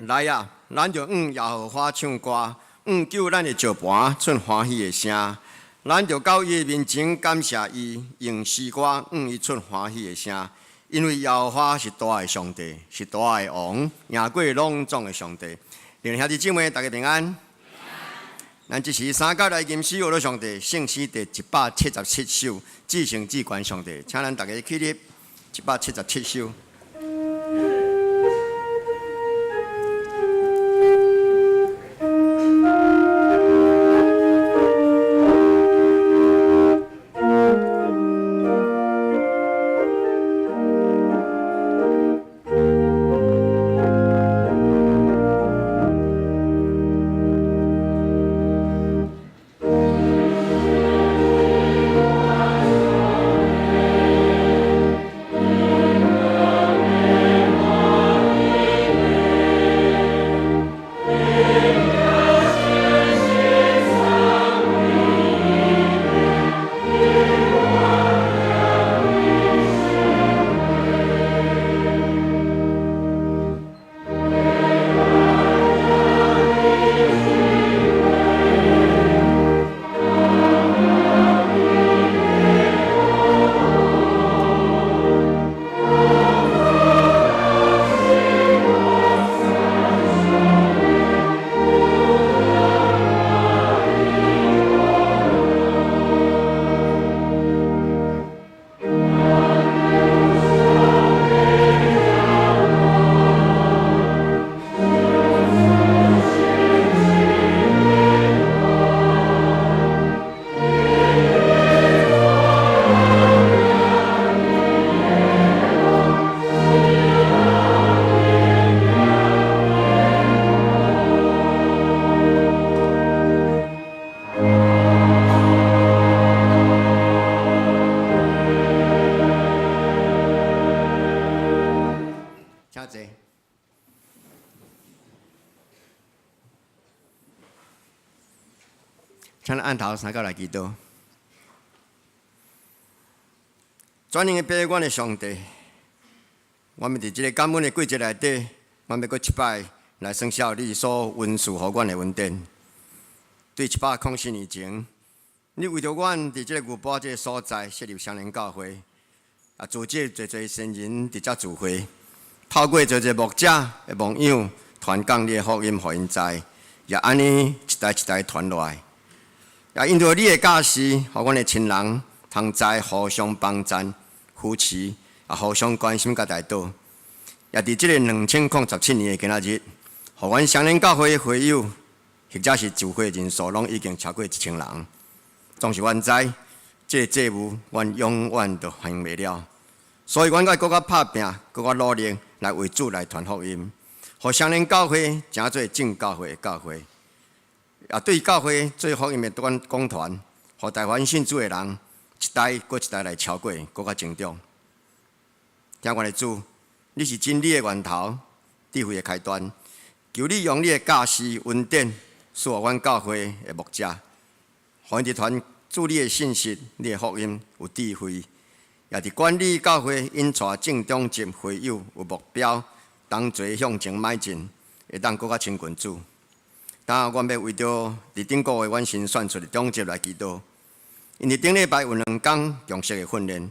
來啊，咱就向耶和華唱歌，向救咱的石磐出歡喜的聲。咱就到伊的面前感謝伊，用詩歌向伊出歡喜的聲。因為耶和華是大的上帝，是大的王，贏過攏總的上帝。兄弟姊妹，大家平安。咱這時三甲來吟詩，學上帝聖詩第177首，至聖至懸上帝，請咱大家起立，177首。請坐。請咱按頭三甲來祈禱。全能的父，阮的上帝，阮欲佇這个感恩的季節內底，阮欲閣一擺來宣告你所恩賜予阮的恩典。對104年前，你為著阮佇這个牛埔這个所在設立雙連教會，啊，組織濟濟先人佇遮聚會，透過濟濟牧者的牧養，傳講你的福音，予𪜶知，也按呢一代一代傳落來。也因著你的教示，予阮的親人通知互相幫贊、扶持，也互相關心佮代禱。也佇這个2017年的今仔日，予阮雙連教會的會友，或者是聚會人數，攏已經超過1000人。總是阮知，這个債務，阮永遠都還袂了。所以，阮愛閣較拍拚，閣較努力來為主來傳福音，予雙連教會成做正教會的教會。也對教會做福音的講團，予台灣信主的人一代閣一代來超過，閣較成長。聽阮的主，你是真理的源頭，智慧的開端。求你用你的教示恩典，賜予阮教會的牧者，予𪜶佇傳主你的信息，你的福音有智慧，也佇管理教會引帶正長執會友有目標，同齊向前邁進，會當閣較親近主。今阮欲為著佇頂個月阮新選出的長執來祈禱，𪜶佇頂禮拜有兩工共識的訓練，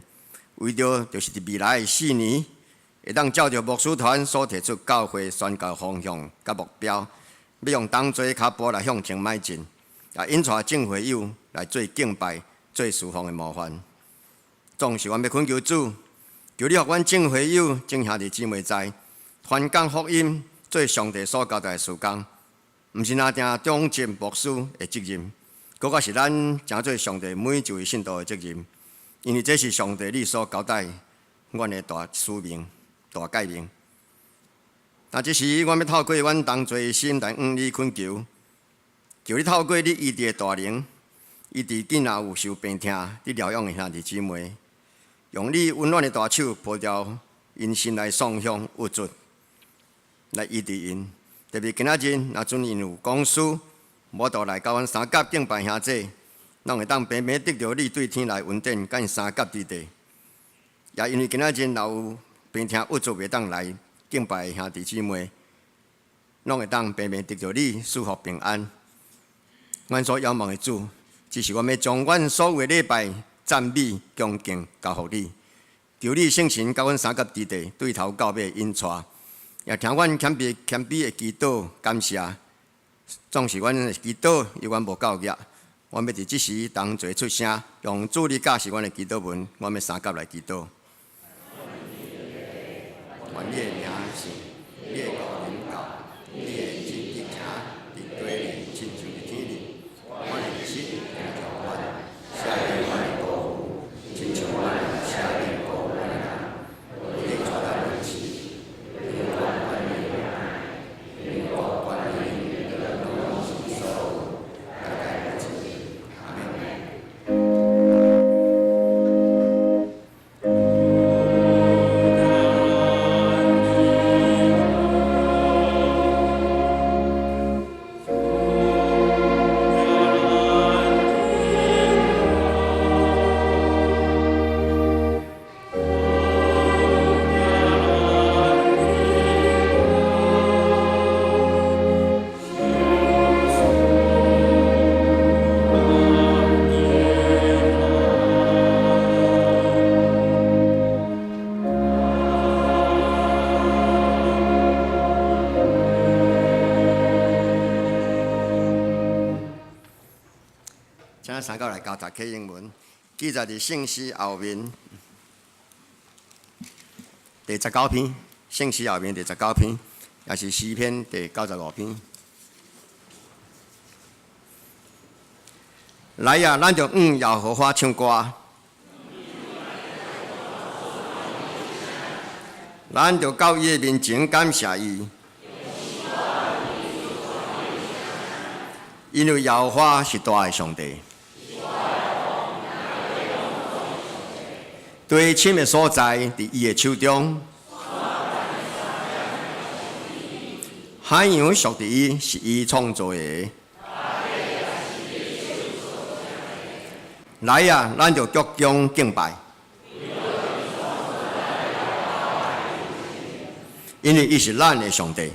為著就是佇未來的4年，會當照著牧師團所提出教會宣教方向佮目標，欲用同齊跤步來向前邁進，也引帶眾會友來做敬拜、做事奉的模範。總是阮欲懇求主，求你予阮眾會友、眾兄弟姊妹知，傳講福音做上帝所交代的事工，毋是若定長執牧師的責任，閣較是咱成做上帝每一位信徒的責任，因為這是上帝你所交代阮的大使命、大誡命。但這時，阮欲透過阮同齊的心來向你懇求，求你透過你醫治的大能，醫治囝仔有受病痛、佇療養的兄弟姊妹，用你溫暖的大手抱牢𪜶心內創傷鬱卒，來醫治𪜶。特別今仔日，若准𪜶有講師，無法度來佮阮三甲敬拜兄弟，攏會當平平得著你對天來恩典，佮𪜶三佮之地。也因為今仔日若有病痛鬱卒袂當來敬拜的兄弟姊妹，攏會當平平得著你賜福平安。阮所仰望的主，只是阮欲將阮所有的禮拜、讚美、恭敬交予你。求你聖神佮阮相佮佇地，對頭到尾引帶，也聽阮謙卑謙卑的祈禱感謝。總是阮的祈禱猶原無夠額，阮欲佇這時同齊出聲，用主你教示阮的祈禱文，阮欲相佮來祈禱。願你的名聖，你的國臨到，你的旨意行佇地裡，親像佇天裡。阮的食今仔日予阮，赦免阮的過犯，親像阮也赦免過阮的人。毋得帶咱入試，因國權柄，因國權柄，攏是所有，代代無止。阿們。請咱三個來交讀啟英文，記載佇聖詩後面第十九篇，聖詩後面第十九篇，也是詩篇第95篇。來啊，咱就向耶和華唱歌，咱就到伊的面前感謝伊，因為耶和華是大的上帝。最深的所在，佇伊的手中。海洋屬佇伊，是伊創造的。來啊，咱就鞠躬敬拜，因為伊是咱的上帝。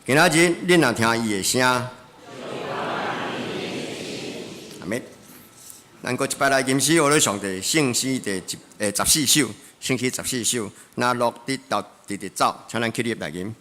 今仔日恁若聽伊的聲，阿們。咱閣一擺來吟詩，學咧上帝聖詩第一十四首，聖詩十四首，那樂直直直直走，請咱起立來吟。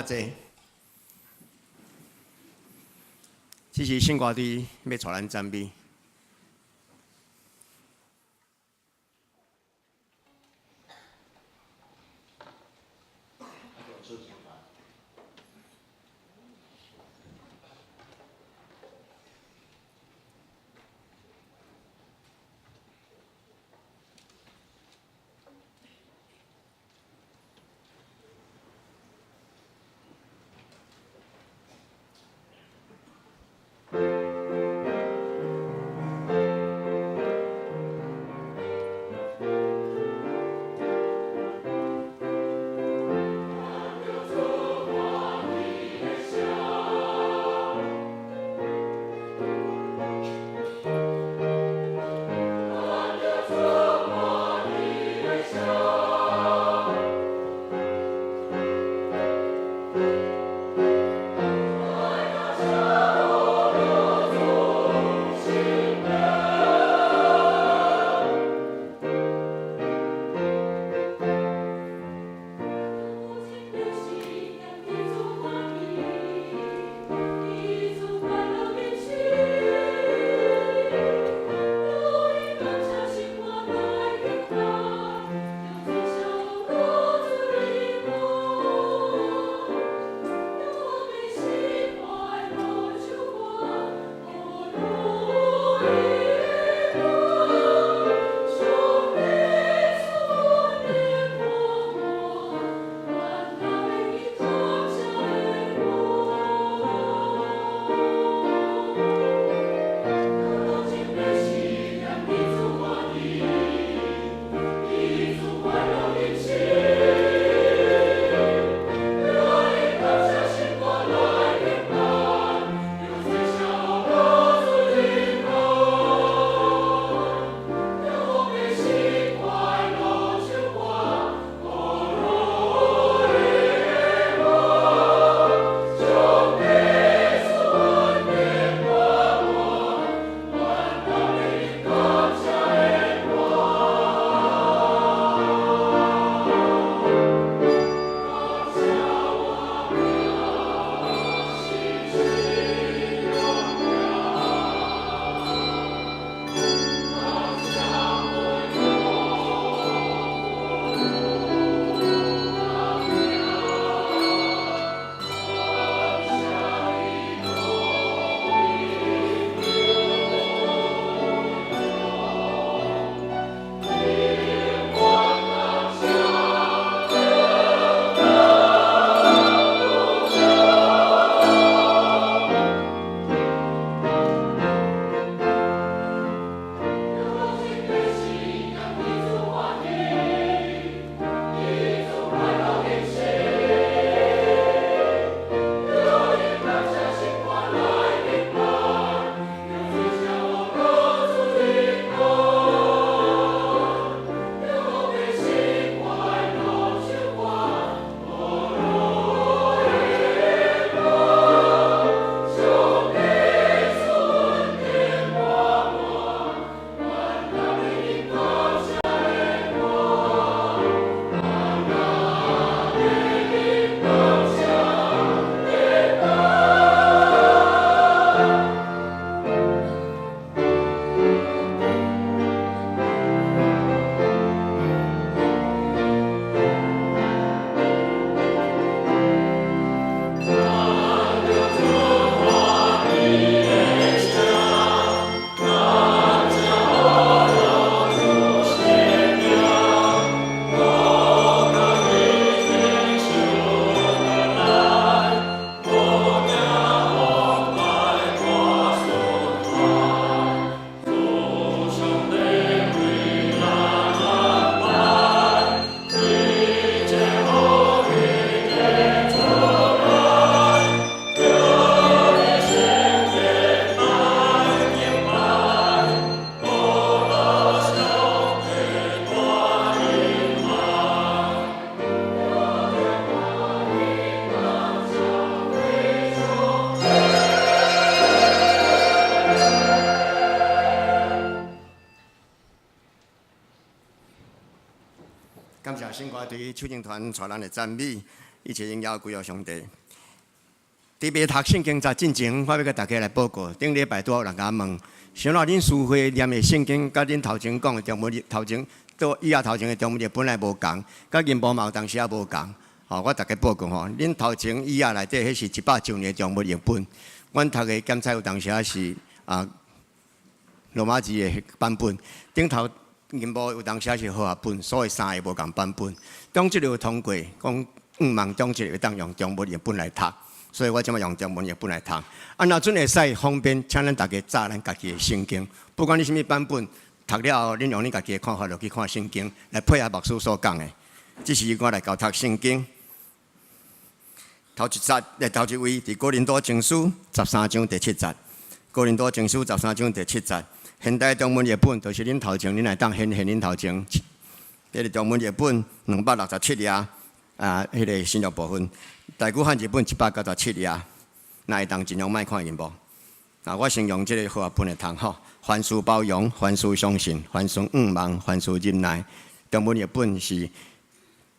請坐。這是聖歌隊欲帶咱讚美。感謝聖歌隊唱詠團帶咱的讚美。一切榮耀歸予上帝。伫欲讀聖經節進前，我欲共大家來報告。頂禮拜拄有人共我問，啥怎恁書會念的聖經，佮恁頭前講的中文，頭前倒以後頭前的中文譯本來無仝，佮銀幕嘛有當時也無仝。吼，我逐家報告吼，恁頭前以後內底彼是109年的中文譯本，阮讀的檢採有當時仔是啊羅馬字的版本，頂頭銀幕有當時仔是和合本，所以三个無仝版本。中這个有通過，講向望中這个會當用中文譯本來讀。所以我這擺用中文譯本來讀。啊，若準會使方便，請咱大家紮咱家己的聖經，不管你啥物版本，讀了後，恁用恁家己的看法落去看聖經，來配合牧師所講的。這是我來共讀聖經。頭一節，頭一位佇哥林多前書十三章第七節。哥林多前書十三章第七節，現代中文譯本就是恁頭前，恁來當顯現恁頭前。這个中文譯本267頁，啊，彼个新約部分。大古漢字本197頁，若會當盡量莫看螢幕。啊，我先用這个和合本來讀吼。凡事包容，凡事相信，凡事向望，凡事忍耐。中文譯本是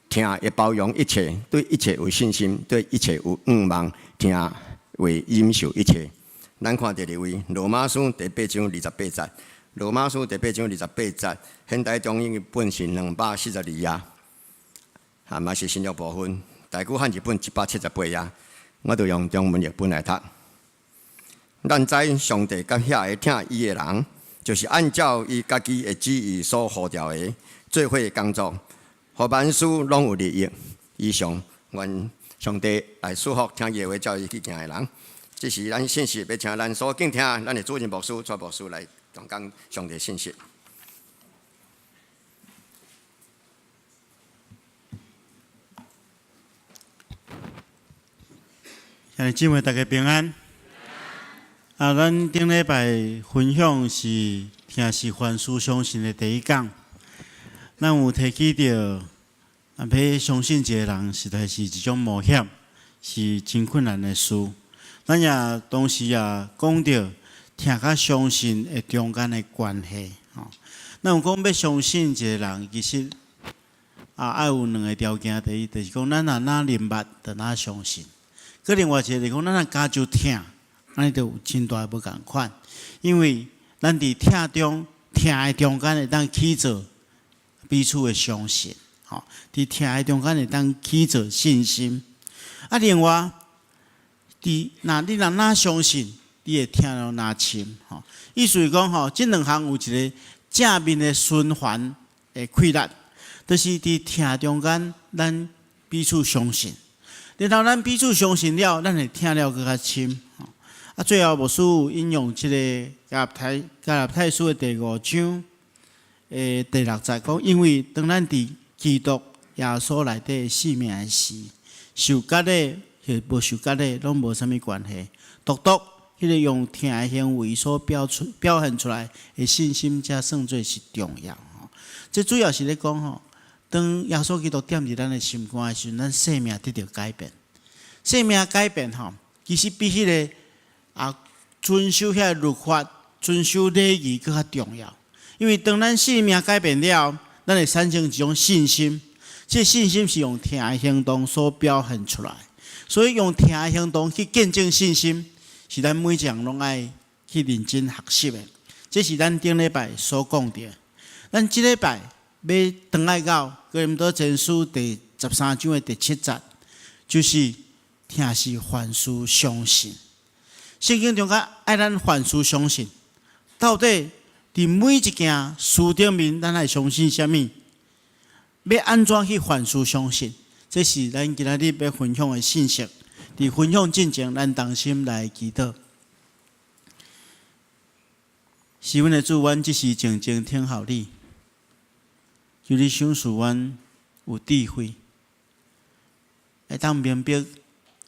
疼會包容一切，對一切有信心，對一切有向望，疼會忍受一切。咱看第二位，羅馬書第八章二十八節。羅馬書第八章二十八節，現代中英本是242頁，啊，嘛是新約部分。大古漢字本178頁，我就用中文譯本來讀。咱知上帝佮遐个疼伊的人，就是按照伊家己的旨意所呼召的，做伙工作，予萬事攏有利益。以上，願上帝來賜福聽伊的話，照伊去行的人。這是咱信息，欲請咱所敬聽，咱的主任牧師、蔡牧師來講上帝信息。兄弟姊妹，大家平安。啊，咱頂禮拜分享是疼是凡事相信的第一講。咱有提起著，啊，欲相信一个人，實在是一種冒險，是真困難的事。咱也同時也講著疼佮相信的中間的關係。吼，咱有講欲相信一个人，其實啊，愛有兩个條件。第一，就是講咱若若認捌，就若相信。閣另外一个就是講，咱若敢就疼，按呢就有真大的無仝款。因為咱佇疼中、疼的中間會當起做彼此的相信，吼，佇疼的中間會當起做信心。啊，另外，佇若你若若相信，你會疼得若深，吼。意思是講，吼，這兩項有一个正面的循環的氣力，就是佇疼中間，咱彼此相信。然後咱彼此相信了，咱會疼了閣較深。啊，最後牧師有引用這个加拉太書的第五章的第六節講，因為當咱佇基督耶穌內底性命的時，受割禮或無受割禮攏無啥物關係，獨獨彼个用疼的行為所表現出來的信心，才算做是重要。這主要是咧講吼。當耶穌基督踮佇咱的心肝的時陣，咱生命得著改變。生命改變吼，其實比彼个啊遵守遐律法、遵守禮儀閣較重要。因為當咱生命改變了，咱會產生一種信心。這信心是用疼的行動所表現出來。所以用疼的行動去見證信心，是咱每一個人攏愛去認真學習的。這是咱頂禮拜所講著。咱這禮拜欲轉來到哥林多前書第十三章的第七節，就是疼是凡事相信。聖經中間愛咱凡事相信，到底佇每一件事頂面，咱愛相信啥物？欲按怎去凡事相信？這是咱今仔日欲分享的信息。佇分享進前，咱同心來祈禱。是阮的主，阮只是靜靜等候你。求你賞賜阮有智慧，會當明白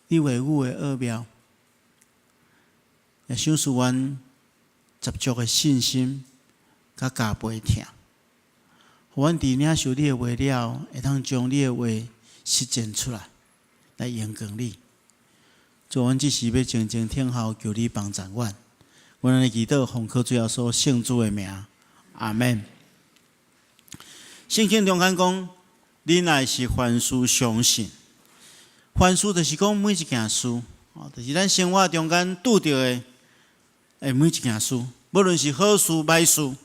你話語的奧妙，也賞賜阮十足的信心，佮加倍疼，予阮佇領受你的話了，會當將你的話實踐出來，來榮光你。主，阮這時欲靜靜等候，求你幫助阮。阮按呢祈禱，奉靠主耶穌聖子的名，阿門。聖經中間講，忍耐是凡事相信，凡事就是講每一件事，哦，就是咱生活中間拄著的，每一件事，無論是好事歹事，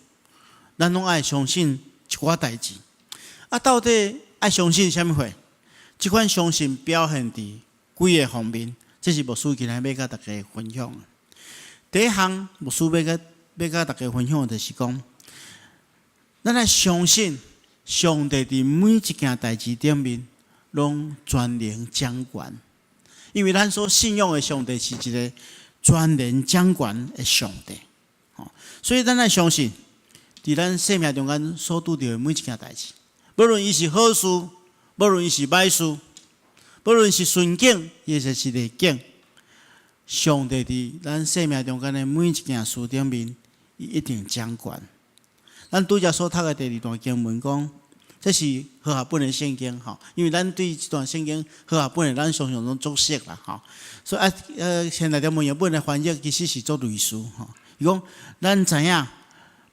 咱攏愛相信一寡代誌。啊，到底愛相信啥物貨？這款相信表現佇幾个方面，這是牧師今日欲佮大家分享的。第一項，牧師欲佮大家分享的就是講，咱愛相信上帝佇每一件代誌頂面攏全能掌權，因為咱所信仰的上帝是一个全能掌權的上帝，所以咱愛相信，佇咱生命中間所拄著的每一件代誌，無論伊是好事，無論伊是歹事，無論是順境，抑或是逆境，上帝佇咱生命中間的每一件事頂面，伊一定掌權。咱拄才所讀的第二段經文講，這是和合本的聖經吼，因為咱對這段聖經和合本的，咱常常攏足熟啦吼。所以啊，現代中文譯本的翻譯其實是足類似吼。伊講咱知影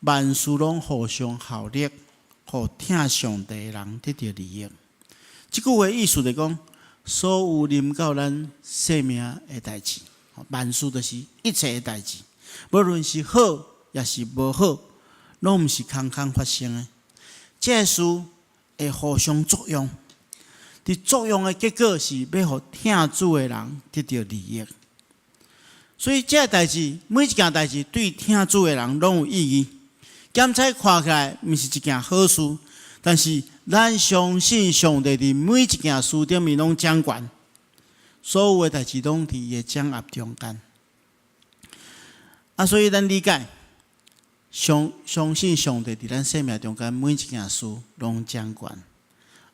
萬事攏互相效力，予疼上帝的人得著利益。這句話意思就講，所有臨到咱生命的代誌，萬事就是一切的代誌，無論是好抑是無好，攏毋是空空發生的。這个事會互相作用，佇作用的結果是欲予疼主的人得著利益。所以這个代誌，每一件代誌對疼主的人攏有意義。檢查看起來毋是一件好事，但是咱相信上帝佇每一件事頂面攏掌權，所有的代誌攏佇伊的掌握中間。啊，所以咱理解，相信上帝佇咱生命中間每一件事攏掌權。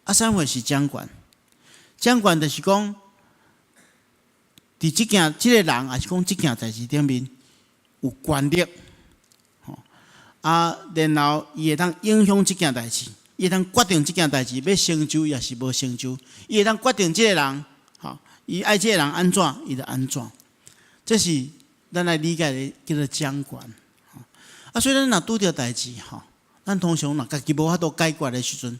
啊，啥物是掌權？掌權就是講，佇這件這个人，抑是講這件代誌頂面有權力，吼啊，然後伊會當影響這件代誌，伊會當決定這件代誌欲成就抑是無成就，伊會當決定這个人，吼，伊愛這个人按怎，伊就按怎。這是咱來理解的叫做掌權。啊，所以咱若拄著代誌，吼，咱通常若家己無法度解決的時陣，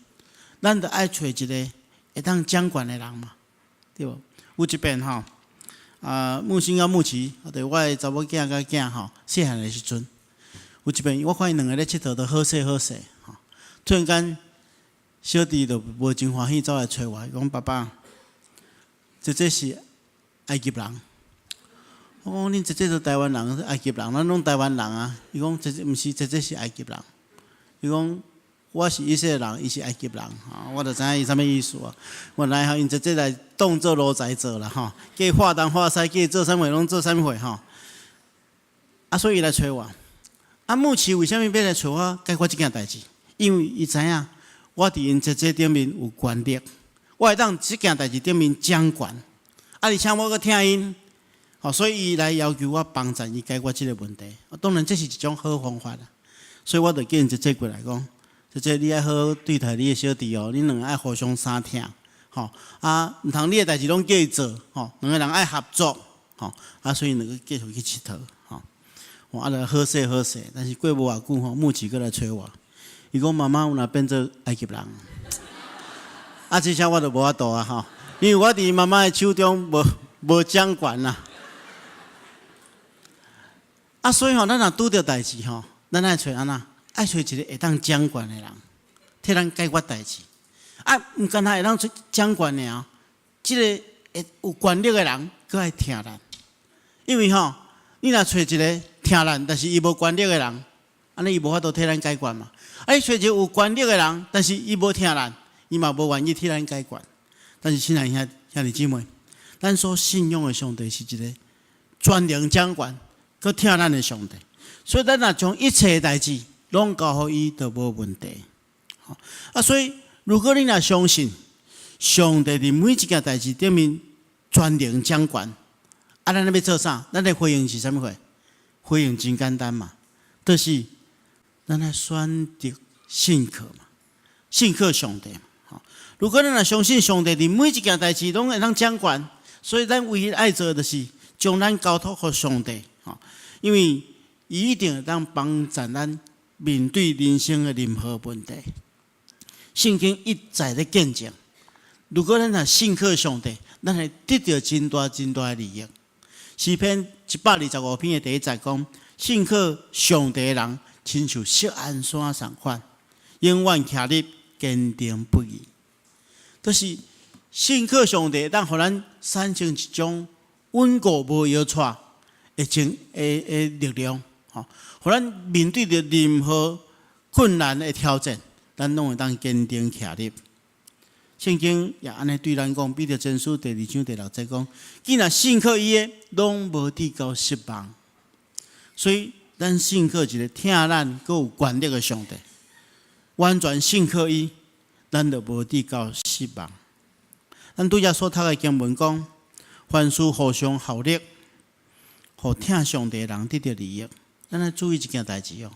咱就愛揣一个會當掌權的人嘛，對無？有一遍吼，啊，牧師佮牧師，就是我的查某囝佮囝吼，細漢的時陣，有一遍我看𪜶兩个咧𨑨迌都好勢好勢，吼，突然間小弟就無真歡喜走來揣我，伊講爸爸，姐姐是埃及人。我講恁姐姐都台灣人，埃及人，咱攏台灣人啊。伊講姐姐毋是，姐姐是埃及人。伊講我是以色列人，伊是埃及人，吼，我就知影伊啥物意思啊。原來吼，𪜶姐姐來當做奴才做啦，吼，叫伊化東化西，叫伊做啥物攏做啥物貨吼。啊，所以伊來揣我。啊，牧師為啥物欲來揣我解決這件代誌？因為伊知影我佇𪜶姐姐頂面有權力，我會當這件代誌頂面掌權。啊，而且我閣疼𪜶。吼，所以伊來要求我幫助伊解決這个問題。當然這是一種好方法啦。所以我就叫𪜶姐姐過來講：姐姐，你愛好好對待你的小弟哦，恁兩个愛互相相疼，吼啊，毋通你的代誌攏叫伊做，吼，兩个人愛合作，吼啊，所以兩个繼續去𨑨迌，吼，啊，就好勢好勢，但是過無偌久吼，牧師閣來揣我，伊講媽媽，阮若變做埃及人，啊，這下我就無法度啊，吼，因為我佇媽媽的手中無掌權啦。啊，所以吼，咱若拄著代誌吼，咱愛揣按怎？愛揣一个會當掌權的人，替咱解決代誌。啊，毋干焦會當掌權爾，這个會有權力的人，閣愛疼咱。因為吼，你若揣一个疼咱，但是伊無權力的人，按呢伊無法度替咱解決嘛。啊，你揣一个有權力的人，但是伊無疼咱，伊嘛無願意替咱解決。但是親愛兄兄弟姊妹，咱所信仰的上帝是一个全能掌權、閣疼咱的上帝，所以咱若將一切代誌攏交予伊，就無問題。啊，所以如果你若相信上帝佇每一件代誌頂面全能掌權，啊，咱欲做啥？咱的回應是啥物貨？回應真簡單嘛，就是咱愛選擇信靠嘛，信靠上帝。如果咱若相信上帝佇每一件代誌攏會當掌權，所以咱唯一愛做的就是將咱交託予上帝。因為伊一定會當幫助咱面對人生的任何問題。聖經一再咧見證，如果咱若信靠上帝，咱會得著真大真大的利益。詩篇125篇的第一節講：信靠上帝的人，親像錫安山仝款，永遠徛立，堅定不移。就是信靠上帝，當予咱產生一種穩固無搖掣的情的的力量，吼，予咱面對著任何困難的挑戰，咱攏會當堅定徛立。聖經也按呢對咱講，彼得前書第二章第六節講：既若信靠伊的，攏無致到失望。所以，咱信靠一个疼咱、閣有權力的上帝，完全信靠伊，咱就無致到失望。咱拄才所讀的經文講，凡事互相效力，予疼上帝的人得著利益。咱愛注意一件代誌哦。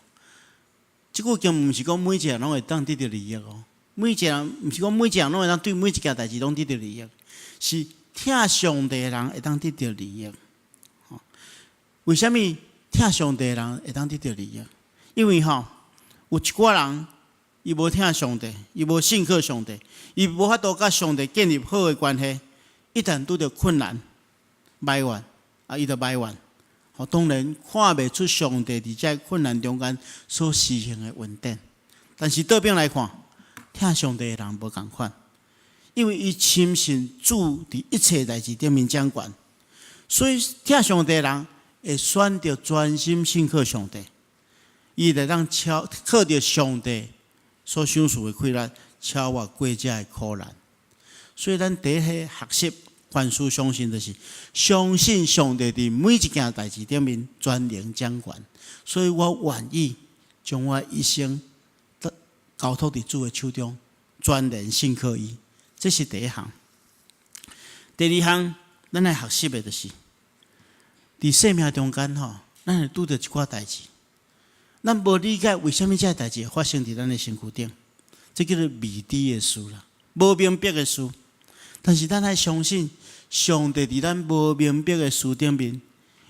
這句經文毋是講每一個人攏會當得著利益哦。每一個人毋是講每一個人攏會當對每一件代誌攏得著利益，是疼上帝的人會當得著利益。為啥物疼上帝的人會當得著利益？因為吼，有一寡人伊無疼上帝，伊無信靠上帝，伊無法度佮上帝建立好的關係。一旦拄著困難、埋怨，啊，伊就埋怨。吼，當然看袂出上帝佇這困難中間所施行的恩典。但是倒爿來看，疼上帝的人無仝款，因為伊深信主佇一切代誌頂面掌權，所以疼上帝的人會選擇專心信靠上帝，伊會當超靠著上帝所賞賜的氣力，超越過這个苦難。所以咱第一個學習凡事相信，就是相信上帝佇每一件代誌頂面全能掌權。所以我願意將我一生交託佇主的手中，全然信靠伊。這是第一項。第二項，咱愛學習的就是，佇生命中間吼，咱會拄著一寡代誌，咱無理解為啥物這个代誌會發生佇咱的身軀頂，這叫做未知的事啦，無明白的事。但是咱愛相信，上帝佇咱無明白的事頂面，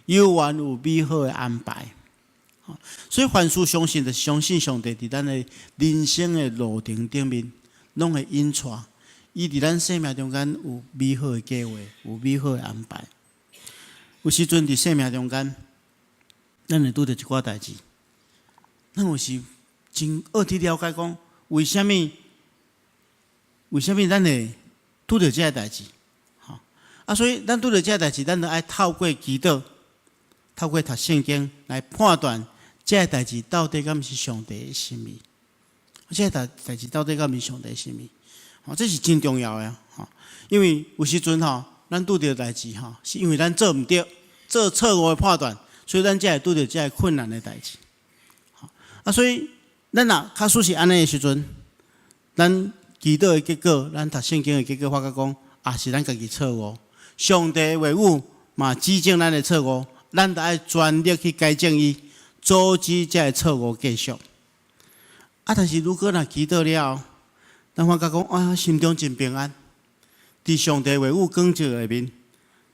猶原有美好的安排。所以凡事相信，就是相信上帝佇咱的人生的路程頂面，攏會引帶。伊佇咱生命中間有美好的計劃，有美好的安排。有時陣佇生命中間，咱會拄著一寡代誌，咱有時真愛去了解講，為啥物？為啥物咱會拄著這个代誌？吼啊！所以咱拄著這个代誌，咱就愛透過祈禱，透過讀聖經來判斷這个代誌到底敢毋是上帝的心意。這个代誌到底敢毋是上帝的心意？吼，這是真重要的吼。因為有時陣吼，咱拄著代誌吼，是因為咱做毋對，做錯誤的判斷，所以咱才會拄著這个困難的代誌。啊，所以咱若假使是按呢的時陣，咱祈禱的結果，咱讀聖經的結果，發覺講啊，是咱家己錯誤。上帝的話語嘛指正咱的錯誤，咱著愛全力去改正伊，阻止這个錯誤繼續。啊，但是如果若祈禱了後，咱發覺講啊，心中真平安，佇上帝話語光照下面，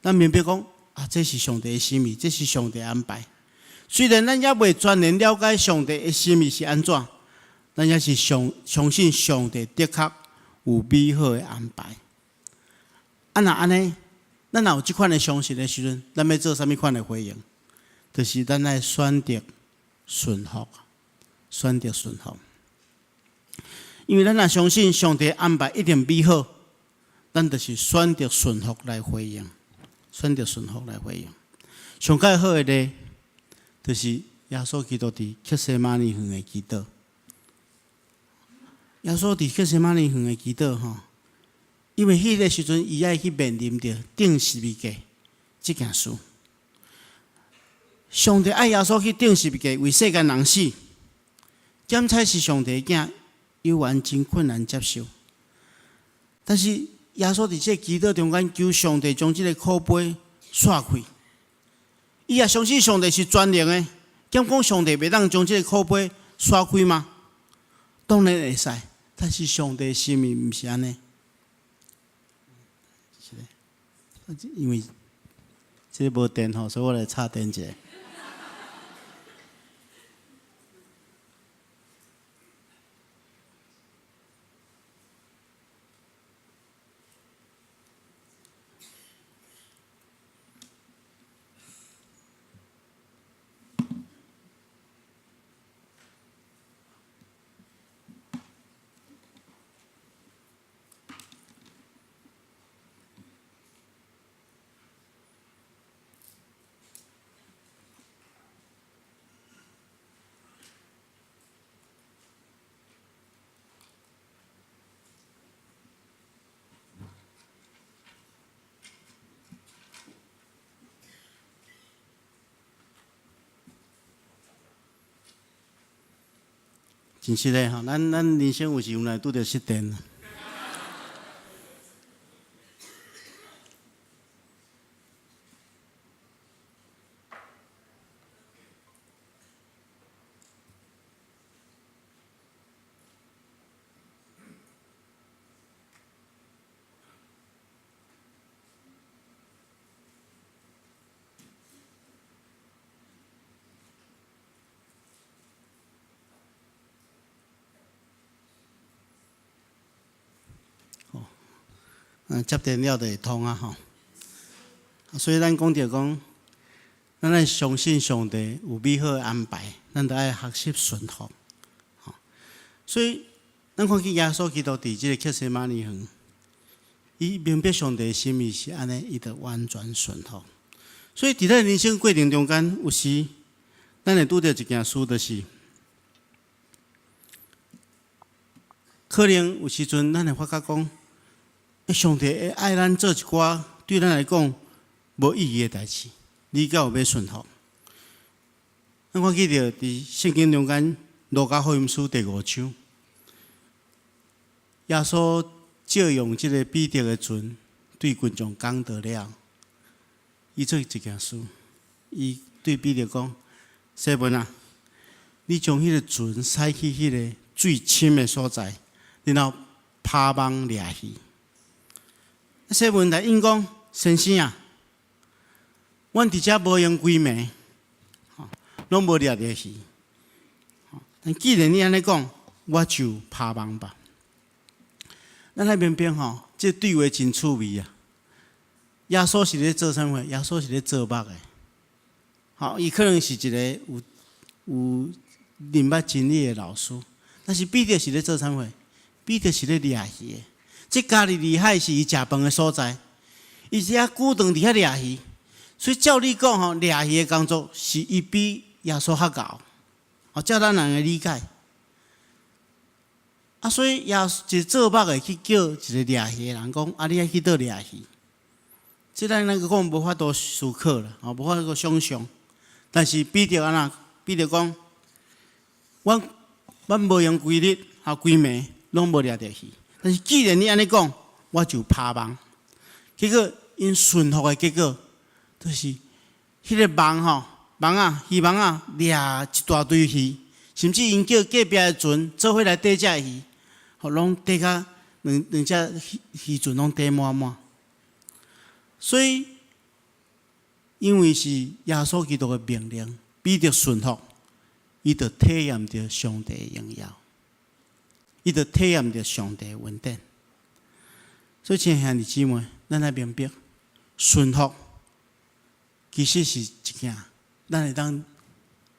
咱明白講啊，這是上帝的心意，這是上帝安排。雖然咱猶未全然了解上帝的心意是按怎，咱也是相信上帝的確有美好的安排。啊，若按呢，咱若有這款的相信的時陣，咱欲做啥物款的回應？就是咱愛選擇順服，選擇順服。因為咱若相信上帝安排一定美好，咱就是選擇順服來回應，選擇順服來回應。上蓋好的例，就是耶穌基督佇客西馬尼園的祈禱。耶穌佇客西馬尼園的祈禱吼，因為彼个時陣伊愛去面臨著釘十字架這件事。上帝愛耶穌去釘十字架為世間人死，檢採是上帝的囝，猶原真困難接受。但是耶穌佇這个祈禱中間求上帝將這个苦杯煞開。伊也相信上帝是全能的，敢講上帝袂當將這个苦杯煞開嗎？當然會使，但是上帝心意毋是按呢。是的，因為這個無電吼，所以我來插電一下。真實的吼，咱人生有時有來拄著失電。接電了就會通啊吼。所以咱講著講，咱愛相信上帝有美好的安排，咱著愛學習順服。所以咱看見耶穌基督佇這個客西馬尼園，伊明白上帝的心意是按呢，伊就完全順服。所以佇咱人生過程中間，有時咱會拄著一件事，就是可能有時陣咱會發覺講，上帝會愛咱做一寡對咱來講無意義的代誌，你敢有欲順服？咱看見著佇聖經中間，路加福音書第五章，耶穌借用這个彼得的船對群眾講道了，伊做一件事，伊對彼得講：西門啊，你將彼个船駛去彼个水深的所在，然後拋網掠魚。西門來應講：先生啊，阮佇遮無閒規暝，攏無掠著魚。但既然你按呢講，我就拋網吧。咱來明白吼，這對話真趣味啊！耶穌是咧做啥物？耶穌是咧做目的。吼，伊可能是一個有認捌真理的老師，但是彼得是咧做啥物？彼得是咧掠魚的。這加利利海是伊食飯的所在，伊遮久長佇遐掠魚，所以照理講吼，掠魚的工作是伊比耶穌較𠢕。哦，照咱人的理解。啊，所以耶穌一個做目的去叫一個掠魚的人講：啊，你愛去佗掠魚？這咱咱講無法度思考啦，吼，無法度想象。但是彼得按怎？彼得講：阮無閒規日，啊規暝攏無掠著魚。但是既然你按呢講，我就拋網。結果𪜶順服的結果，就是彼个網吼，網仔，漁網仔掠一大堆魚，甚至𪜶叫隔壁的船做伙來綴這魚，予攏綴甲兩隻漁船攏綴滿滿。所以，因為是耶穌基督的命令，彼得順服，伊就體驗著上帝的榮耀，伊就體驗著上帝的恩典。所以，親愛兄弟姊妹，咱愛明白，順服其實是一件咱會當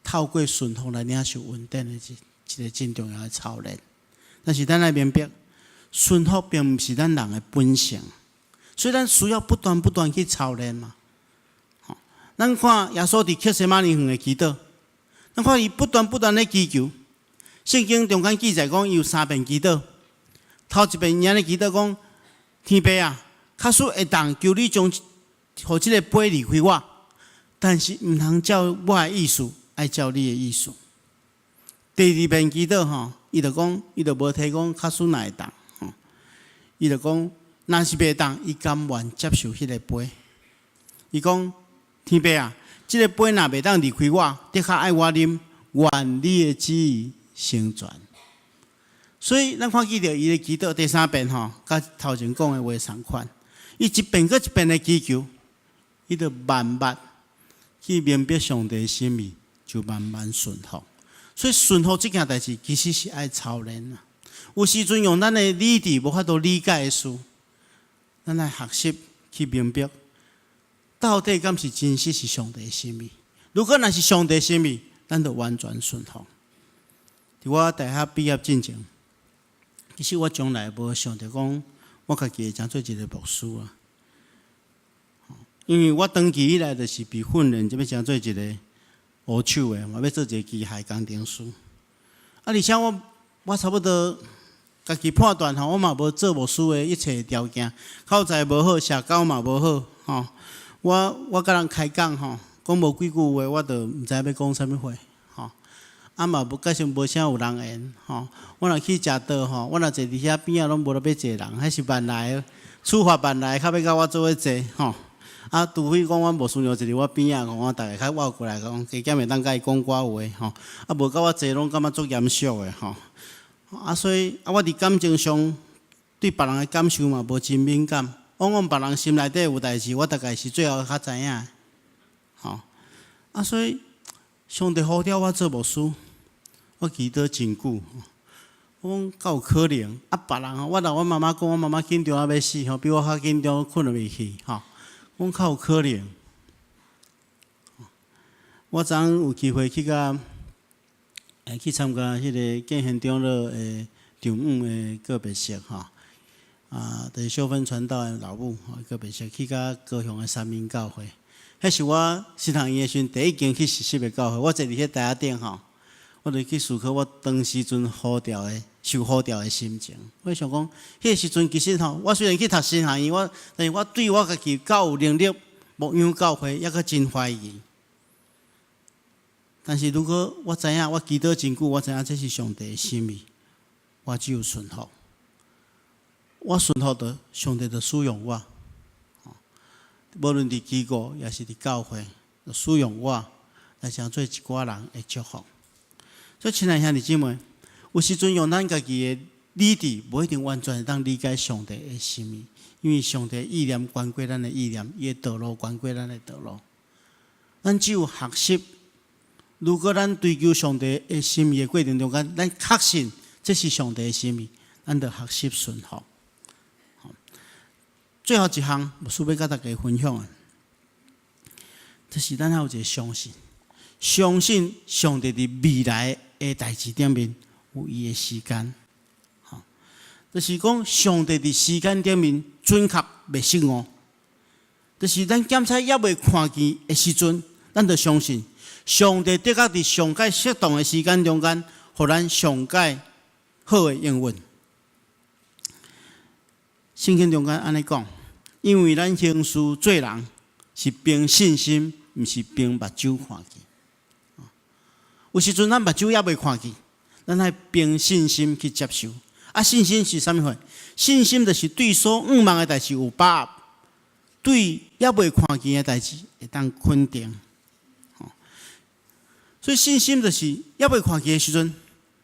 透過順服來領受恩典的一個真重要的操練。但是，咱愛明白，順服並毋是咱人的本性，所以咱需要不斷不斷去操練嘛。咱看耶穌佇客西馬尼園的祈禱，咱看伊不斷不斷咧祈求。聖經中間記載講，伊有三遍祈禱。頭一遍伊按呢祈禱講：天父啊，假使會當，求你將予這個杯離開我，但是毋通照我的意思，愛照你的意思。第二遍祈禱吼，伊就講，伊就無提講假使若會當，伊就講，若是袂當，伊甘願接受彼个杯。伊講：天父啊，這个杯若袂當離開我，的確愛我啉，願你的旨意成全。所以，咱看見著伊的祈禱第三遍吼，佮頭前講的話仝款。伊一遍閣一遍的祈求，伊就慢慢去明白上帝的心意，就慢慢順服。所以順服這件代誌，其實是愛操練啊。有時陣用咱的理智無法度理解的事，咱愛學習去明白，到底敢是真實是上帝的心意。如果若是上帝的心意，咱就完全順服。佇我大學畢業進前，其實我從來無想著講，我家己會成做一個牧師啊。因為我長期以來就是被訓練，欲成做一個烏手的，嘛欲做一個機械工程師。啊，而且我差不多家己判斷吼，我嘛無做牧師的一切條件，口才無好，社交嘛無好，吼。我佮人開講吼，講無幾句話，我就毋知欲講啥物話，吼。啊嘛無加上無啥有人緣吼。我若去食桌吼，我若坐佇遐邊仔攏無咧欲坐人，彼是萬來的，處罰萬來較欲佮我做伙坐吼。啊，除非講阮牧師娘坐佇我邊仔，我逐个較倚過來講，加減會當佮伊講寡話吼。啊，無佮我坐攏感覺足嚴肅的吼。啊，所以啊，我佇感情上對別人的感受嘛無真敏感，往往別人心內底有代誌，我大概是最後較知影。吼，啊，所以上帝呼召我做牧師，我祈禱真久。我講敢有可能？啊，別人吼，我若阮媽媽講，阮媽媽緊張啊欲死吼，比我較緊張，睏都袂去吼。我講較有可能。我昨昏有機會去佮去參加彼个建賢長老的丈母的告別式吼。啊，就是秀芬傳道的老母吼，告別式去到高雄的三民教會。彼是我神學院的時陣第一間去實習的教會。我坐佇彼台仔頂吼，我就去思考我當時陣呼召的、受呼召的心情。我想講，彼个時陣其實吼，我雖然去讀神學院，但是我對我家己夠有能力牧養教會，猶閣真懷疑。但是如果我知影，我祈禱真久，我知影這是上帝的心意，我只有順服。我順服著上帝就使用我，無論佇機構抑是佇教會，就使用我來成做一寡人的祝福。所以，親愛兄弟姊妹，有時陣用咱家己的理智，無一定完全會當理解上帝的心意，因為上帝意念懸過咱的意念，伊的道路懸過咱的道路。咱只有學習，如果咱追求上帝的心意的過程中間，咱確信這是上帝的心意，咱就學習順服。最後一項，牧師欲佮大家分享的，就是咱愛有一个相信，相信上帝佇未來的代誌頂面有伊的時間，吼，就是講上帝佇時間頂面準確袂失誤，就是咱檢查猶未看見的時陣，咱就相信上帝的確佇上蓋適當的時間中間，予咱上蓋好的應允。聖經中間按呢講，因為咱行事做人是憑信心，毋是憑目睭看見。有時陣咱目睭猶未看見，咱愛憑信心去接受。啊，信心是啥物貨？信心就是對所向望的代誌有把握，對猶未看見的代誌會當肯定。所以信心就是猶未看見的時陣，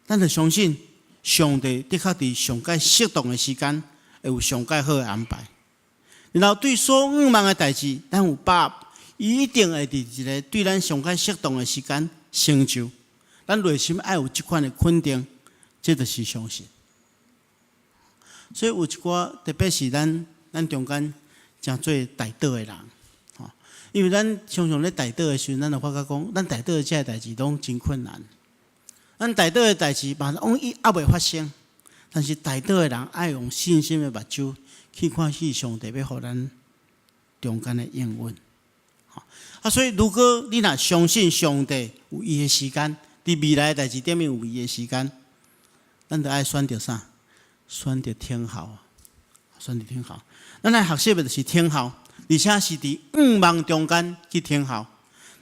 咱就相信上帝的確佇上蓋適當的時間，會有上蓋好的安排。然後對所向望的代誌，咱有把握，伊一定會佇一个對咱上蓋適當的時間成就。咱內心愛有這款的肯定，這就是相信。所以有一寡，特別是咱中間誠做代禱的人，吼，因為咱常常咧代禱的時陣，咱就發覺講，咱代禱的這个代誌攏真困難。咱代禱的代誌嘛，攏伊猶未發生，但是代禱的人愛用信心的目睭去看戲上帝欲予咱中間的應允。啊，所以如果你若相信上帝有伊的時間，佇未來的代誌頂面有伊的時間，咱就愛選擇啥？選擇聽候，選擇聽候。咱來學習的就是聽候，而且是佇向望中間去聽候。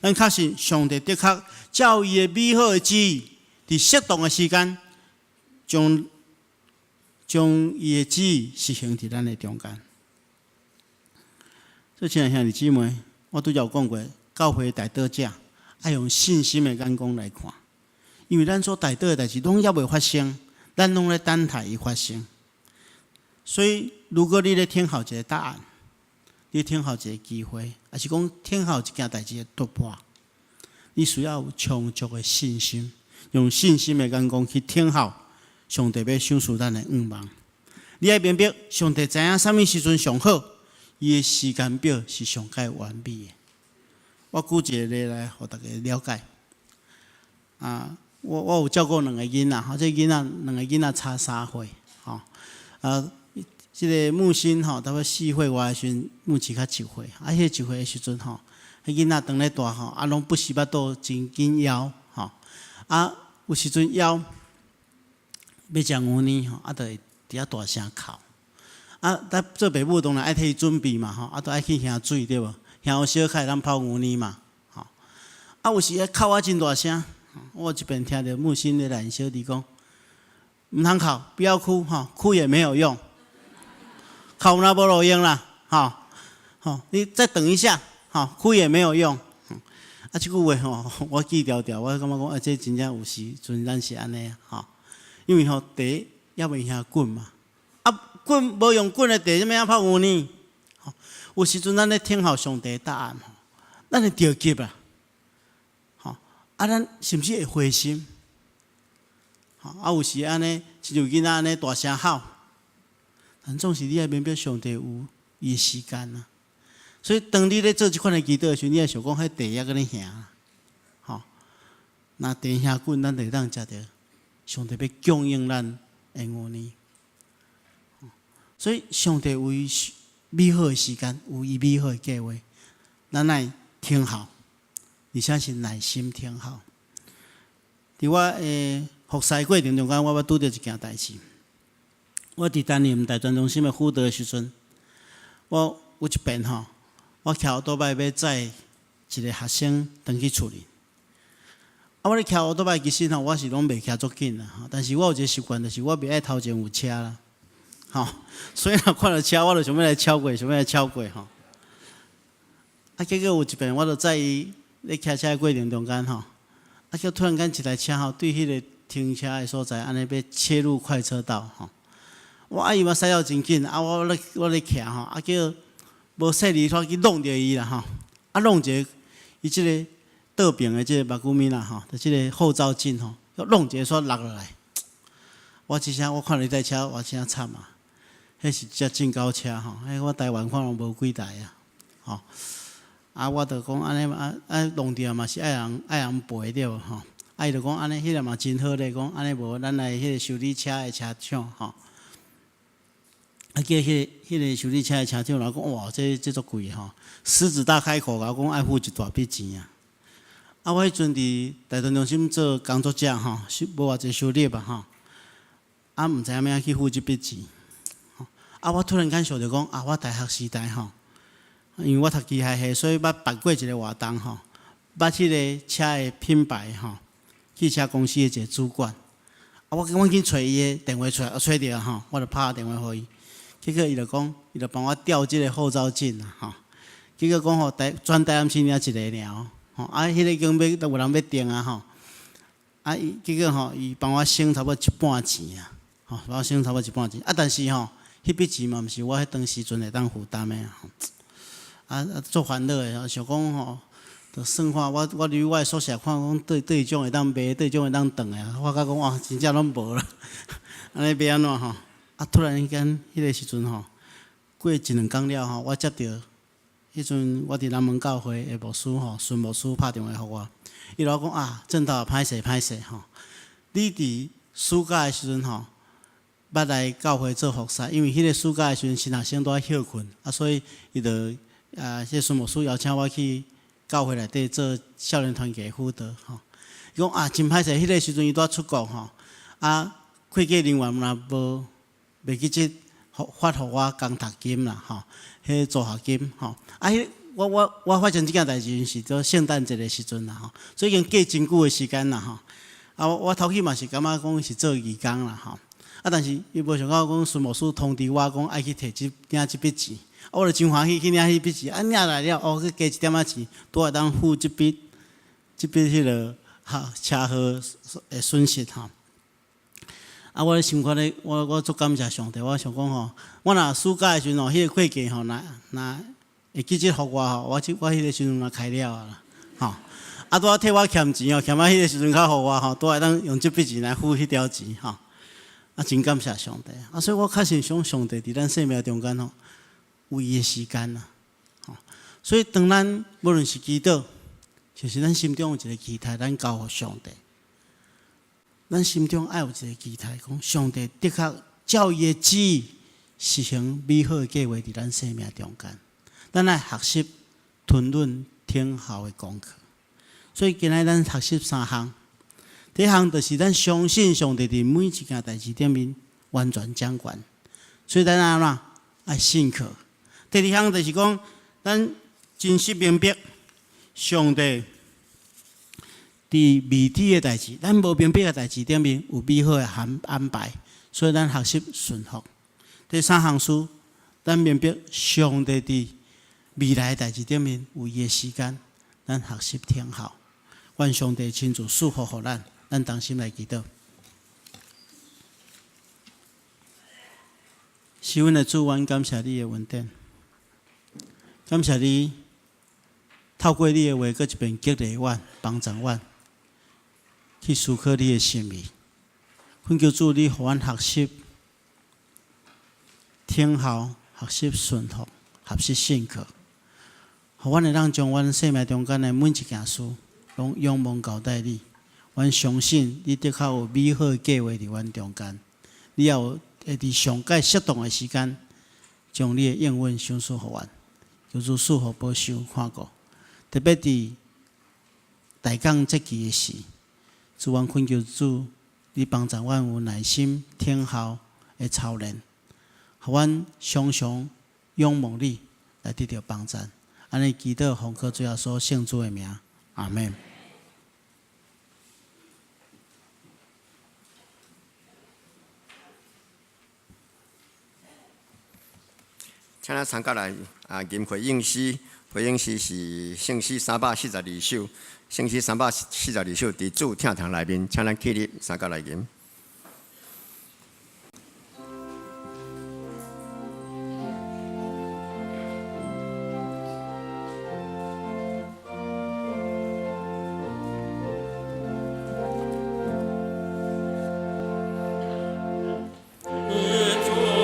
咱確信上帝的確照伊的美好的旨意，佇適當的時間，將伊的旨意實行佇咱的中間。所以，親愛兄弟姊妹，我拄才有講過，教會代禱者愛用信心的眼光來看，因為咱所代禱的代誌攏猶未發生，咱攏咧等待伊發生。所以，如果你咧等候一个答案，你等候一个機會，抑是講等候一件代誌的突破，你需要有充足的信心，用信心的眼光去等候上帝欲賞賜咱的願望。你愛明白，上帝知影啥物時陣上好，伊的時間表是上蓋完美的。我舉一個例來，予大家了解。啊，我有照顧兩个囡仔，吼，這囡仔兩个囡仔差3歲，吼。啊，這个木心吼，差不多4歲外的時陣，木琪較1歲，啊，彼個1歲的時陣吼，彼囡仔當咧大吼，啊，攏不時腹肚真緊枵，吼，啊，有時陣枵欲食牛奶吼，啊，就會佇遐大聲哭。啊，咱做爸母當然愛替伊準備嘛，吼，啊，都愛去瓦水對無？瓦予小可會當泡牛奶嘛，吼。啊，有時咧哭啊真大聲，我一遍聽著牧師咧來小弟講，毋通哭，不要哭，吼，哭也沒有用，哭若無路用啦，吼，吼，你再等一下，吼，哭也沒有用。啊，這句話吼，我記牢牢，我感覺講啊，這真正有時陣咱是按呢，吼，因為吼茶猶未遐滾嘛，啊滾無用滾的茶，啥物樣泡牛奶？吼，有時陣咱咧聽候上帝答案，吼，咱會著急啊，吼，啊，咱是毋是會灰心？吼，啊，有時按呢，親像囡仔按呢大聲吼，但總是你愛明白上帝有伊的時間啊。所以，當你咧做這款的祈禱的時陣，你愛想講，彼茶猶閣咧燃，吼，若茶燃滾，咱就會當食著上帝欲供應咱的牛奶。所以，上帝有伊美好的時間，有伊美好的計劃，咱愛聽候，而且是耐心聽候。佇我的服侍過程中間，我捌拄著一件代誌。我佇擔任大專中心的輔導的時陣，我有一遍吼，我騎歐多擺欲載一个學生轉去厝裡。啊，我咧騎歐多擺其實吼，我是攏袂騎足緊啦，但是我有一个習慣，就是我袂愛頭前有車啦，吼，所以若看著車，我就想欲來超過，想欲來超過吼。啊，結果有一遍，我就載伊咧騎車的過程中間吼，啊，結果突然間一台車吼，對彼个停車的所在，按呢欲切入快車道吼。我啊伊嘛駛了真緊，啊我咧騎吼，啊叫無細膩，煞去挵著伊啦吼，啊挵一个伊這个倒爿的這个目鏡啦吼，就這个後照鏡吼，挵一个煞落落來。我這聲我看著彼台車，我真慘啊！彼是一隻進口車吼，彼我台灣看攏無幾台啊，吼。啊，我就講按呢啊啊弄著嘛是愛人賠對無吼。啊，伊就講按呢，彼个嘛真好咧，講按呢無咱來彼个修理車的車廠吼。啊，叫彼个修理車的車長來講，哇，這足貴吼，獅子大開口，共我講愛付一大筆錢啊。啊，我彼陣佇大屯中心做工作者吼，無偌濟收入啊吼。啊，毋知影欲按怎去付這筆錢。啊，我突然間想著講，啊，我大學時代吼，因為我讀機械系，所以捌辦過一個活動吼，捌彼个車的品牌吼，汽車公司的一個主管。啊，我緊揣伊的電話出來，啊，揣著吼，我就拍電話予伊。結果伊就講，伊就幫我調這个後照鏡啦，吼。結果講吼，全台南市爾一个爾，吼，啊，彼个已經欲有人欲訂啊，吼。啊，伊結果吼，伊幫我省差不多一半錢啊，吼，幫我省差不多一半錢。啊，但是吼，彼筆錢嘛毋是我彼當時陣會當負擔的吼。啊啊，足煩惱的，想講吼，就算看我入我的宿舍看講，佗佗一種會當賣，佗一種會當轉的，發覺講哇，真正攏無啦，按呢欲按怎吼？啊！突然間，彼个時陣吼，過一兩工了吼，我接著彼陣我佇南門教會的牧師吼，孫牧師拍電話予我，伊就講啊，正道歹勢歹勢吼，你佇暑假的時陣吼，捌來教會做服侍，因為彼个暑假的時陣新學生都愛歇睏，啊，所以伊就啊，這孫牧師邀請我去教會內底做少年團契的輔導吼。伊講啊，真歹勢，彼个時陣伊拄仔出國吼，啊，會計人員嘛無袂記得發予我工讀金啦吼，彼助學金吼。啊，彼我發生這件代誌是做聖誕節的時陣啦吼，所以已經過真久的時間啦吼。啊，我頭起嘛是感覺講是做義工啦吼。啊，但是伊無想到講孫牧師通知我講愛去提這領這筆錢，啊，我就真歡喜去領彼筆錢。啊，領來了哦，閣加一點仔錢，拄會當付這筆彼个哈車禍的損失吼。啊，我咧心肝咧，我足感謝上帝，我想講吼，我若暑假的時陣吼，彼个會計吼，若若會記得予我吼，我彼个時陣若開了啊啦，吼。啊，拄仔替我欠錢哦，欠到彼个時陣較予我吼，拄會當用這筆錢來付彼條錢吼。啊，真感謝上帝！啊，所以我確實想上帝佇咱生命中間吼，有伊的時間啦，吼。所以當咱無論是祈禱，就是咱心中有一个期待，咱交予上帝。咱心中愛有一个期待，講上帝的確照伊的旨意實行美好的計劃佇咱生命中間。咱愛學習吞忍聽候的功課。所以今仔咱學習三項。第一項就是咱相信上帝佇每一件代誌頂面完全掌權，所以咱按怎愛信靠。第二項就是講，咱真實明白上帝佇未知的代誌，咱無明白的代誌頂面有美好的安排，所以咱學習順服。第三項事，咱明白上帝佇未來的代誌頂面有伊的時間，咱學習聽候。願上帝親自賜福予咱，咱同心來祈禱。是阮的主，阮感謝你的恩典，感謝你透過你的話，閣一遍激勵阮、幫助阮去思考你的心意。懇求主，你予阮學習聽候、學習順服、學習信靠，予阮會當將阮生命中間的每一件事，攏仰望交代你。阮相信你的確有美好的計劃佇阮中間，你也有會佇上蓋適當的時間，將你的應允賞賜予阮。求主賜福保守看顧，特別佇大港節期的時，主，阮懇求主，你幫助阮有耐心聽候的操練，予阮常常仰望你來得著幫助。按呢祈禱奉靠主耶穌聖子的名，阿們。請咱參加來啊，吟回應詩，回應詩是聖詩342首，聖詩342首佇主廳堂內面，請咱起立參加來吟。請坐。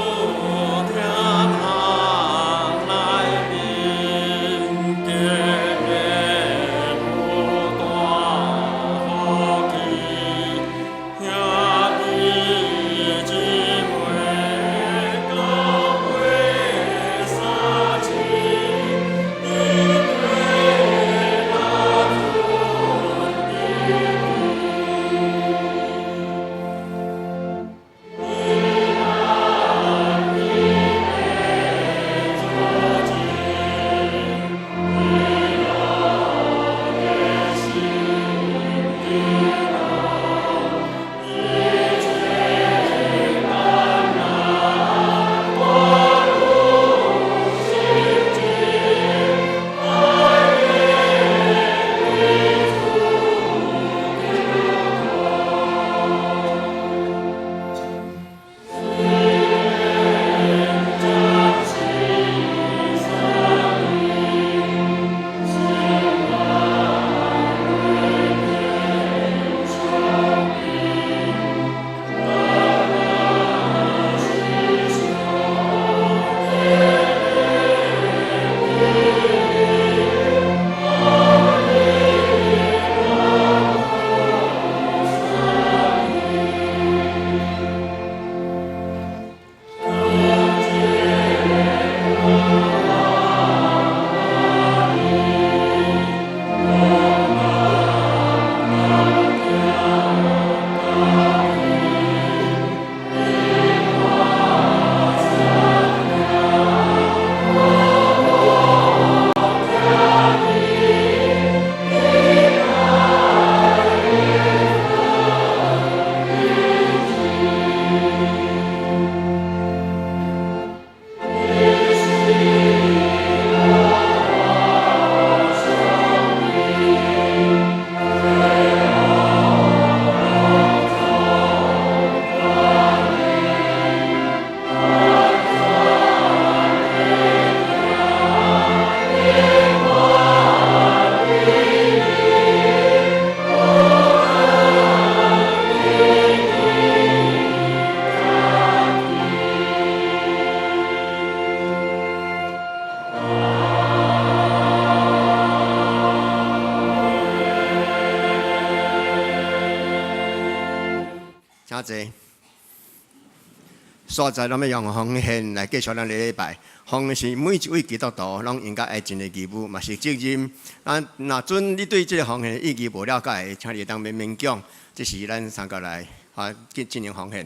煞在咱欲用奉獻來繼續咱的禮拜。奉獻是每一位基督徒攏應該愛盡的義務，嘛是責任。啊，若準你對這个奉獻的意義無了解，請你會當免勉強。這是咱三個來啊進行奉獻。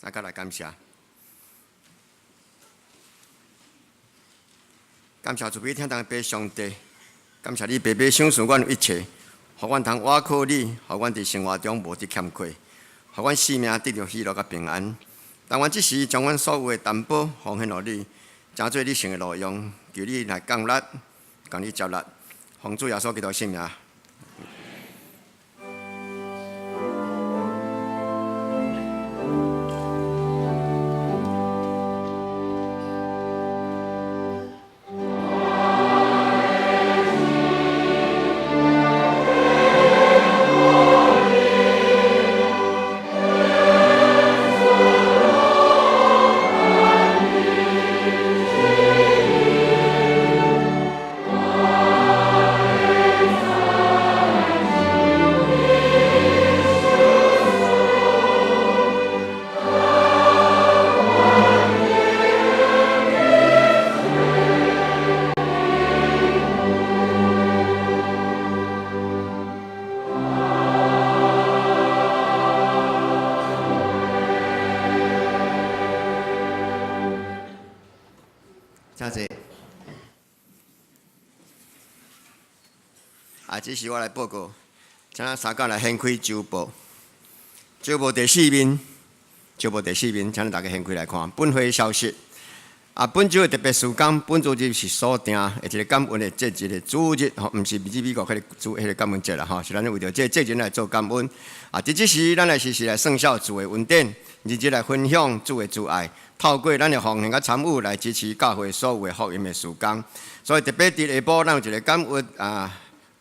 大家來感謝，感謝慈悲疼痛的父上帝，感謝你白白賞賜阮一切，予阮通倚靠你，予阮佇生活中無得欠缺，予阮性命得著喜樂佮平安。但願這時將阮所有的擔保奉獻予你，成做你聖的路用，求你來降力，共你接納，奉主耶穌基督聖名。請坐。啊，這時我來報告，請咱三甲來掀開週報。週報第四面，週報第四面，請咱大家掀開來看。本會消息。啊，本週的特別事工，本主日是鎖定的一個感恩的節日的主日，吼，毋是美國彼個主彼個感恩節啦，吼，是咱為著這個節日來做感恩。啊，佇這時，咱來時時來算數主的恩典，日日來分享主的慈愛，透過咱的奉獻佮參與來支持教會所有的福音的事工。所以特別佇下晡，咱有一個感恩啊，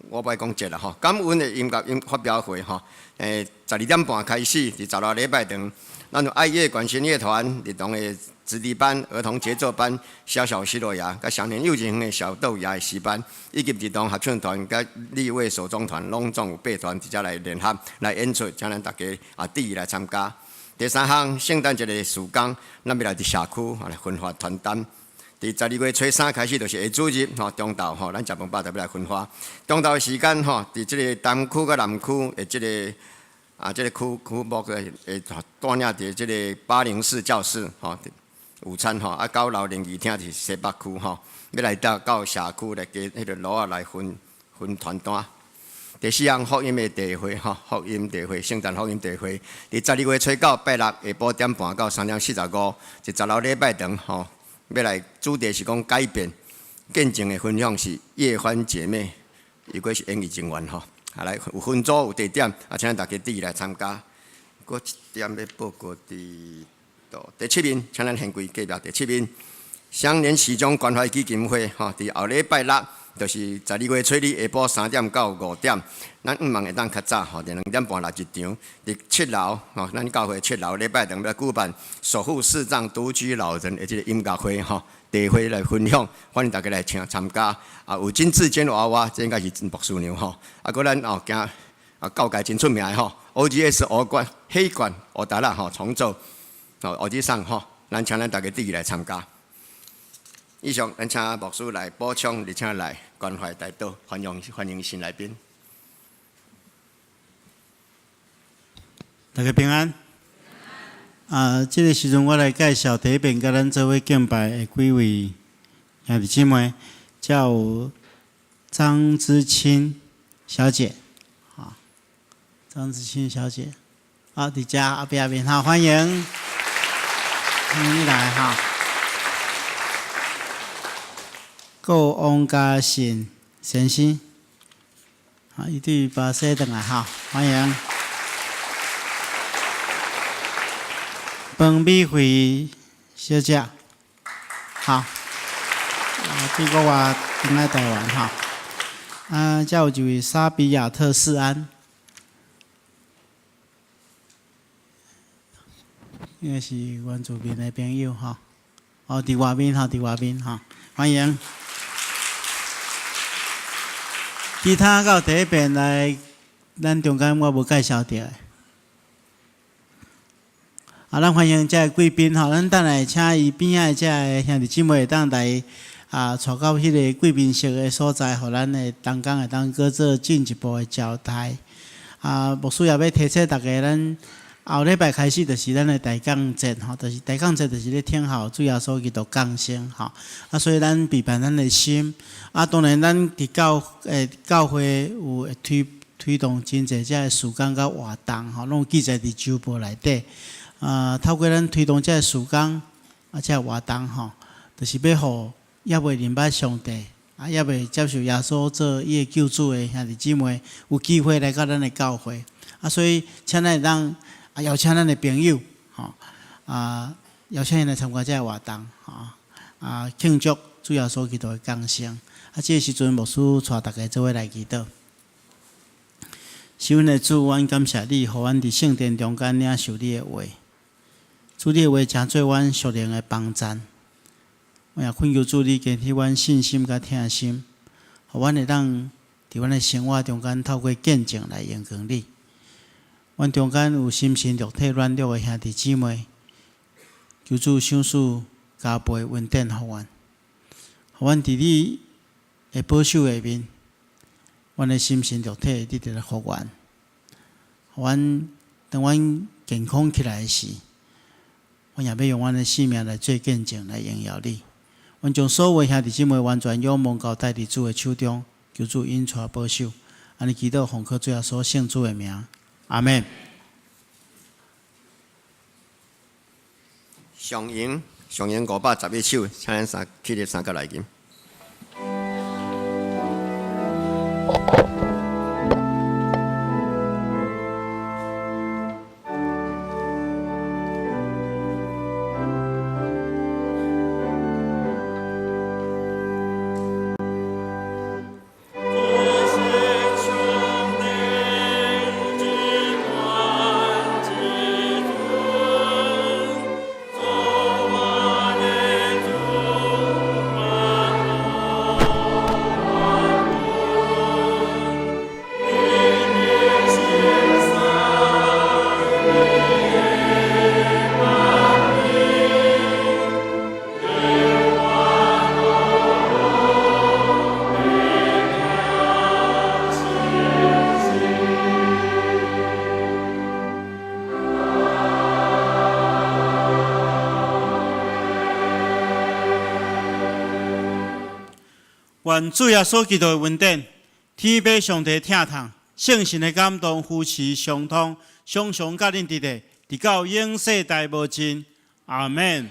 我欲講節啦，吼，感恩的音樂音發表會，吼，12點半開始，佇16禮拜堂，咱有愛樂管弦樂團、兒童的子弟班、兒童節奏班、小小西羅亞、佮少年幼稚園的小豆芽的詩班，以及兒童合唱團、佮立位手中團，攏總有八團佇遮來聯合來演出，請咱大家啊，致意來參加。第三項，聖誕節的事工，咱欲來佇社區來分發傳單。佇12月初三開始，就是下主日吼，中晝吼，咱食飯飽就欲來分發。中晝的時間吼，佇這个東區佮南區的這个啊，這个區區目的會帶領佇這个804教室吼，午餐吼，啊，九樓聯誼廳是西北區吼，欲來到到社區來加彼个爐仔來分分傳單。第四項福音的聚會吼，福音聚會，聖誕福音聚會，佇12月初九拜六下晡點半到3點45，佇十樓禮拜堂吼，欲來主題是講改變，見證的分享是葉歡姐妹，伊閣是演藝人員吼，啊來有分組有地點，啊請大家致意來參加。閣一點欲報告佇第七面，請咱掀開隔壁第七面，雙年時鐘關懷基金會吼，佇後禮拜六，就是12月初二下晡3點到5點，咱向望會當較早吼，佇2點半來入場。佇七樓吼，咱教會七樓禮拜堂欲舉辦守護視障獨居老人的這個音樂會吼，大會來分享，歡迎大家來請參加。啊，有金志堅娃娃，這應該是牧師娘吼。啊，閣咱哦，行啊，教界真出名的吼，OGS 烏冠黑管烏達啦吼，重奏哦，烏吉桑吼，咱請咱大家致意來參加。以上，咱請牧師來補充，而且來關懷代禱，歡迎歡迎新來賓。大家平安。啊，這个時陣我來介紹第一遍佮咱做伙敬拜的幾位兄弟姊妹，叫張之清小姐，好，張之清小姐，好，佇遮後壁面，好，歡迎，歡迎你來哈。閣有王嘉信先生，好，伊對巴西轉來哈，歡迎。彭美惠小姐，好，啊，對國外轉來台灣哈。啊，遮有一位沙比亞特世安，應該是原住民的朋友哈。哦，佇外面哈，佇外面哈，歡迎。其他到第一遍來，咱中間我無介紹著的。啊，咱歡迎這个貴賓吼，咱等下請伊邊仔的這个兄弟姊妹會當來啊，帶到彼个貴賓室的所在，予咱的同工會當閣做進一步的交代。啊，牧師也欲提醒大家，咱後禮拜開始就是咱的大降節吼，就是大降節就是咧聽候主耶穌基督降生吼。啊，所以咱備辦咱的心。啊，當然咱佇教會有會推動真濟這个事工佮活動吼，攏有記載佇週報內底。啊，透過咱推動這个事工啊，這个活動吼，就是欲予猶未認捌上帝，啊，猶未接受耶穌做伊的救主的兄弟姊妹，有機會來到咱的教會。啊，所以請咱會當啊邀請咱的朋友，吼啊邀請𪜶來參加這个活動，吼啊慶祝主耶穌基督的降生。啊，這个時陣牧師帶大家做伙來祈禱。是阮的主，阮感謝你，予阮佇聖殿中間領受你的話。主你的話成做阮屬靈的幫贊。我也懇求主你堅持阮信心佮疼心，予阮會當佇阮的生活中間透過見證來榮光你。阮中間有心神肉體軟弱的兄弟姊妹，求主賞賜加倍恩典予阮，予阮佇你的保守下面，阮的心神肉體會得著復原。予阮當阮健康起來時，阮也欲用阮的性命來做見證，來榮耀你。阮將所有兄弟姊妹完全仰望交代佇主的手中，求主引帶保守。按呢祈禱奉靠主耶穌聖子的名，阿們。上榮上榮511首，請咱三起立三角來吟。願主耶穌基督的恩典、天父上帝疼痛、聖神的感動、扶持、相通，常常佮恁佇咧，直到永世代無盡。阿們。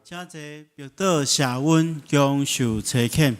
請坐，默禱謝恩，享受差遣。